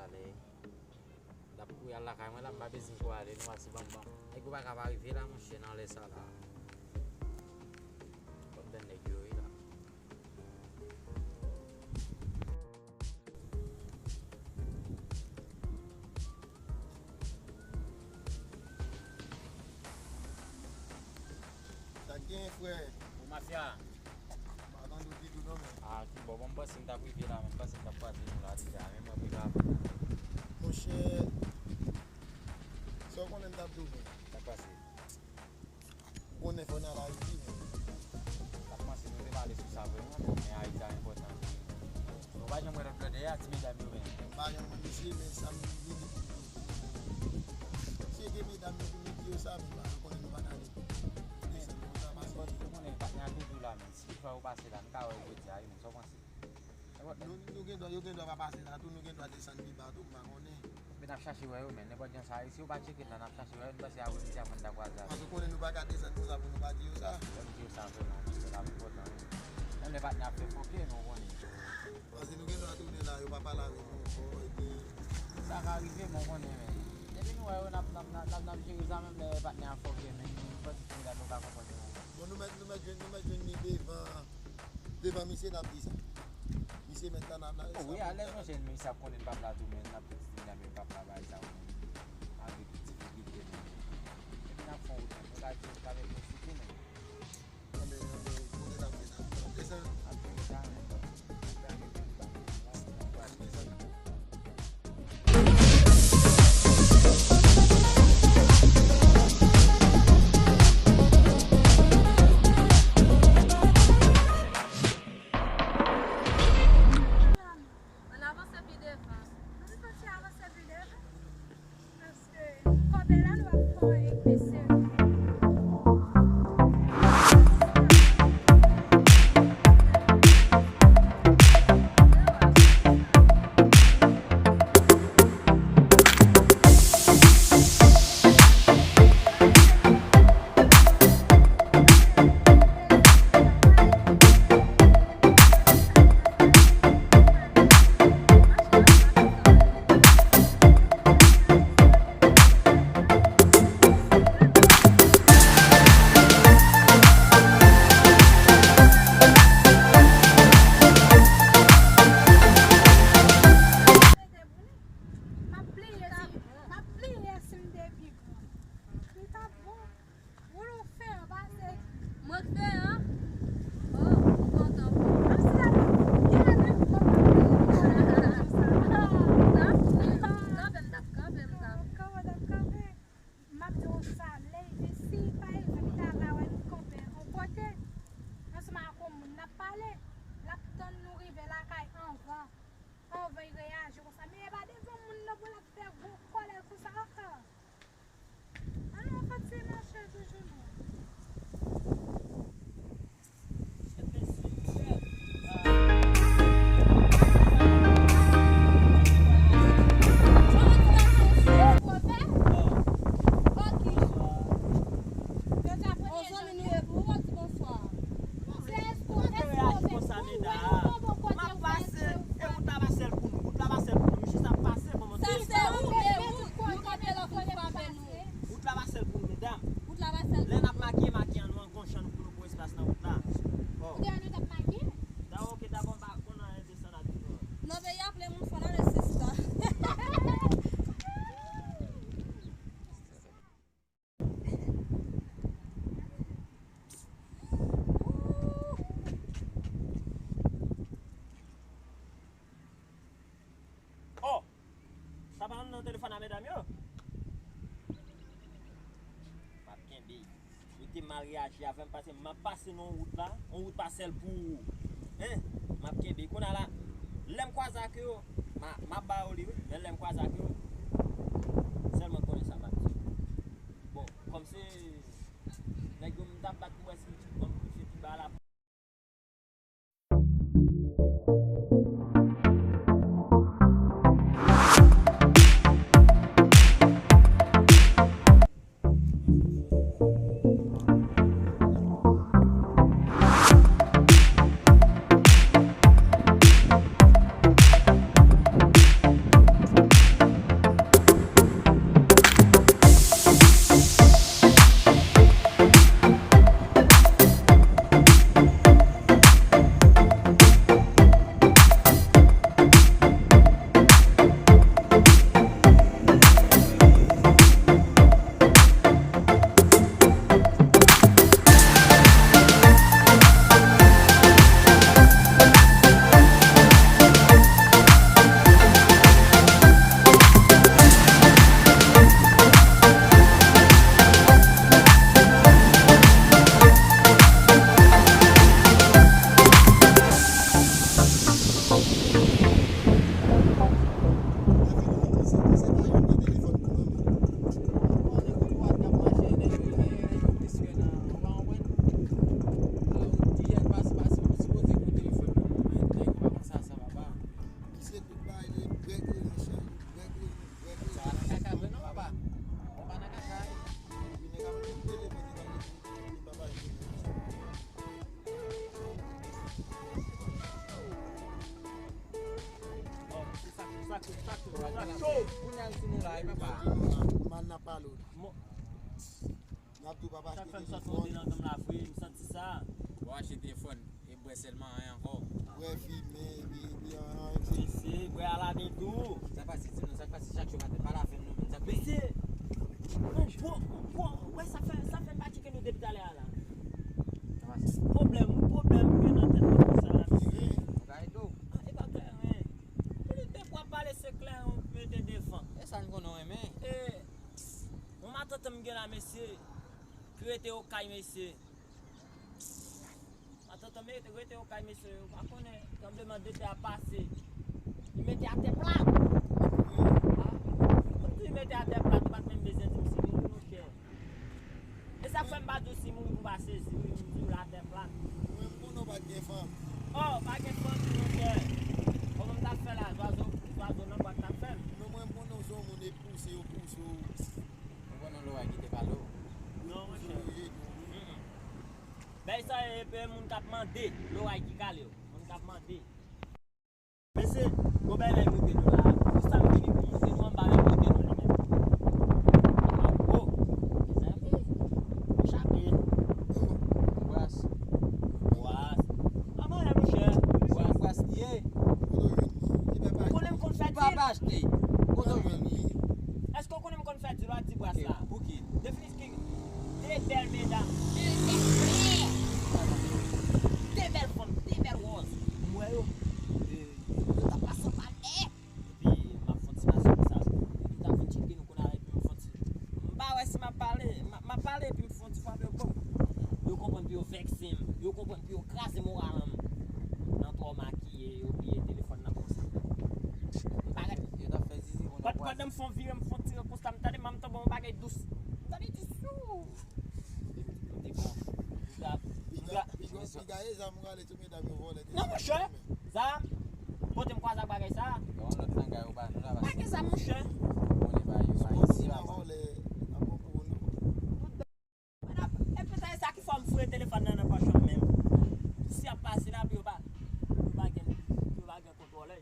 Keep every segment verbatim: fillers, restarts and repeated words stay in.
Ale. L ap kouri al lakay mwen la, m pa bezwen kouri ale, non, pase ban m, ban m. Nèg yo pa ka pa rive la, monchè, nan lè sa la. Ban m tann nèg yo, wi, la. Sa k gen, frè? Ou mafya? Pa tande w ditou non, men. Ah, ki bò, bon, m panse m t ap rive la, men m panse m t ap kwaze nou la deja, men mwen rive avan. Monchè, sa w konnen m t ap di w, men. Sa k pase? Ou konnen fò n al Ayiti, men. Sa k pase, nou te pale sou sa vrèman, men Ayiti a enpòtan. Nou pa janm wè lòt blòdè a, ti medam yo, men. M pa janm wè misye, men sa m vini pou m di. Si se te medam yo pou m di yo sa, men m pa konnen nou pa t ale desann konsa, paske ou konnen patnè a toujou la, men. Si fwa yo pase la, nou ka wè yo jodi a, wi, men sa w panse? Nou, nou gen dwa, yo gen dwa pa pase la tou, nou gen dwa desann pi ba tou, m pa konnen. Men n ap chache wè yo, men nenpòt jan sa ye, si yo pa tcheke n la, n ap chache wè yo, nou panse apre midi a fò n ta kwaze avè yo. Paske konnen nou pa ka desann konsa pou nou pa di yo sa. Fò n di yo sa vrèman, paske l ap enpòtan, wi. Menm lè patnè ap fè fòkè, nou konnen. Paske nou gen dwa tounen la, yo pa pale avè nou ankò, epi sa ka rive, men w konnen, men. Depi nou wè yo, n ap, n ap, n ap, n ap, n ap jere sa, menm lè patnè a fòkè, men nou panse se medam yo ka konprann yo. Bon, nou mèt, nou mèt jwenn, nou mèt jwenn li devan, devan misye, n ap di sa. Misye mèt la, n ap, n ap. Oh, wi, alèz, monchè, misye ap konnen n p ap la tou, men n ap di medam yo p ap la, bay sa, avèk difikilte, men. Epi n ap fè yon wout, men, nou ka di, nou ka mete yon sou tou, men. Anben, anben, kote n ap ye, n ap, n ap desann. N ap desann, men. Ann avanse pi devan. Ann kontinye avanse pi devan. Paske kòb la nou ap fè yon egzèsis. M ap bliye si, m ap bliye si m te pi gran. Li t ap bon. Woulou fè an pase. Mwen k fè an? Oh, m kontan pou ou. Menm si la gen la menm kòb ap fè. Kanpe, m t ap kanpe, m t ap. Kanpe, t ap kanpe. M ap di w sa, lè, si pa egzanp, ta ka wè nou kanpe yon kote, ansanm ak yon moun n ap pale, l ap tann nou rive lakay anvan, anvan l reyaji konsa. Men e pa devan moun nan pou l ap fè gwo kòlè konsa ankò. An nou fè ti mache toujou non. Wout la pa sèl pou nou, medam. Wout la pa sèl pou nou. Lè n ap makiye, makiye an, nou an gon jan nou pou nou pran espas nan wout la. Oh. Ou te wè nou t ap makiye? Dabò, oke, dabò, m pa konn anyen de sa n ap di nou an. Nan peyi a, ple moun fò nan resistans. Oh! Sa pa nan telefòn a medam yo? M ap kenbe. Yo te mal reyaji avè m paske m ap pase nan yon wout la, yon wout pa sèl pou ou. Hein? M ap kenbe. Kounye a la, lè m kwaze ak yo, m a, m ap ba yo li wi. Men lè m kwaze ak yo, sèlman konnen sa m ap di. Bon, kòm se nèg yo m t ap bat pou wè si m t ap touche pi ba la. Se pa youn nan telefòn pou nou, men. Bon, nèg yo dwat k ap mache, nèg yo, nèg yo, nèg yo plis ke nan, ou pa konprann? Alò, di yè pase, pase, ou sipoze gen yon telefòn nan men w, men nèg yo pa konn sa, sa papa. Misye tout bagay li, brèk li nan chay, brèk li, brèk li. Sa pa nan kaka vre non, papa. Ou pa nan kaka, wi. Epi nèg ap rele mwen, nèg ap rele mwen, papa, epi sa. Bon, se sa, se sa, se sa, se sa. Kounye a, si nou la, e papa. Mal n ap pale w. Mo- N ap di w papa achte telefòn. Sa fè m sot kote nan zanm la vre, m santi sa. Bon, achte telefòn, e bwè sèlman, anyen ankò. Bwè, fimen, epi, epi, anyen, se. Mesye, bwè Aladen tou. Sa pase, di nou, sa pase chak jou maten, pale avè m non, men sa pase. Mesye, bon, bon, bon, wè sa fè, sa fè m pa tcheke nou depi talè a la. Sa pase. Pwoblèm, pwoblèm gen nan tèt mwen konsa la, mesye. Bagay dou. Ah, e pa kleren. Pou li te pwa pale se kleren ou mete devan. E sa n konnen w renmen. E, yon matant m gen la, mesye, ki rete Okay, mesye. Matant m rete, rete Okay, mesye. Ou pa konnen, tranblemanntè a pase. Li mete atè plat. Ah, kòmsi li mete atè plat, ou pa t menm bezwen di m si mouri, monchè. E sa fè m pa di w si mouri pou pa sezi, wi, m di w l atè plat. Mwen, m konnen w pa t gen fanmi. Oh, pa gen fanmi, monchè. Kòman m t ap fè la, zwazo, zwazo nan bwat t ap fè m. Non, mwen, m konnen w se yon moun e pouse yo pouse w. Ou konnen loray ki te kale w? Non, monchè. Mm-mm. Bay sa e pe moun k ap mande, loray ki kale w. Moun k ap mande. Mesye, gon bagay lè moute nou la. Pou sa m vini pou moute nou anba lè moute nou li menm. Awo, mezanmi, m chape. Bwas. Bwas. Anmwey, monchè. Bwas, bwas li ye. Ou konnen m konn fè dil. Papa achte. Kote w jwenn li? Èske w konnen m konn fè dil? W ap di bwas la. Pou ki? Defini De bèl medam, de bèl frè, de bèl fanm, de bèl wòz. M wè yo, e, yo t ap pase anba dèyè. Epi, m ap fè yon ti pase konsa. Epi, m t ap vin tcheke nou kounye a, epi m fè yon ti, m pa wè si m ap pale, m ap, m ap pale, epi m fè yon ti frape yo, bòm. Yo konprann pou yo vèkse m, yo konprann pou yo kraze moral m. Nan twò makiye, yo bliye telefòn nan konsa. M pa gen. Yo t ap fè zizi konnen w. Pandan m fè yon vire, m fè yon ti konsa, m tande manm tonbe yon bagay dous. M tande di sou. Piga, piga, piga e zam ou rale tout medam yo vòlè. Non, monchè. Zam. Kote m kwaze ak bagay sa? Yon lòt langay ou ba nou la, pa gen zam, monchè. Konnen ba yo, ba isi la. Vòlè, n ap bon pou nou. E poutèt sa ki fè m foure telefòn nan nan pòch mwen menm. Si ap pase la, pou yo pa, yo pa gen, yo pa gen kontwòl.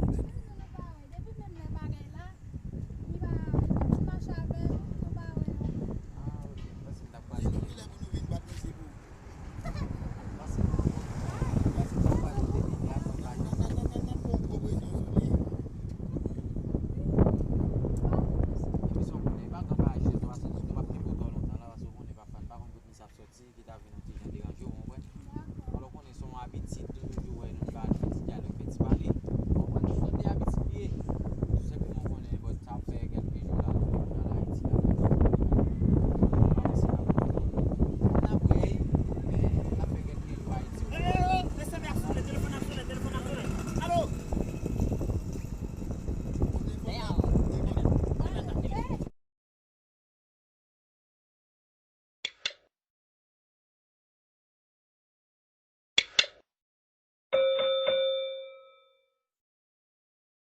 Depi menm lè bagay la, li pa, li pa mache avè nou, nou pa wè yo. Ah, ok. Pase m t ap pale. Di nou kilè pou nou vin bat mesye pou ou. Pase m t ap pale. Pase m t ap pale de li, a konn bagay. N ap, n ap, n ap, n ap fè yon gwo presyon sou li. Epi sa w konnen, pa gen bagay jezi, pase nou p ap kenbe w twò lontan la, pase w konnen pafwa n pa konn kote misye ap sòti, ki ta vin yon ti jan deranje w, ou konprann? Dakò. Alò w konnen se yon abitid nou toujou.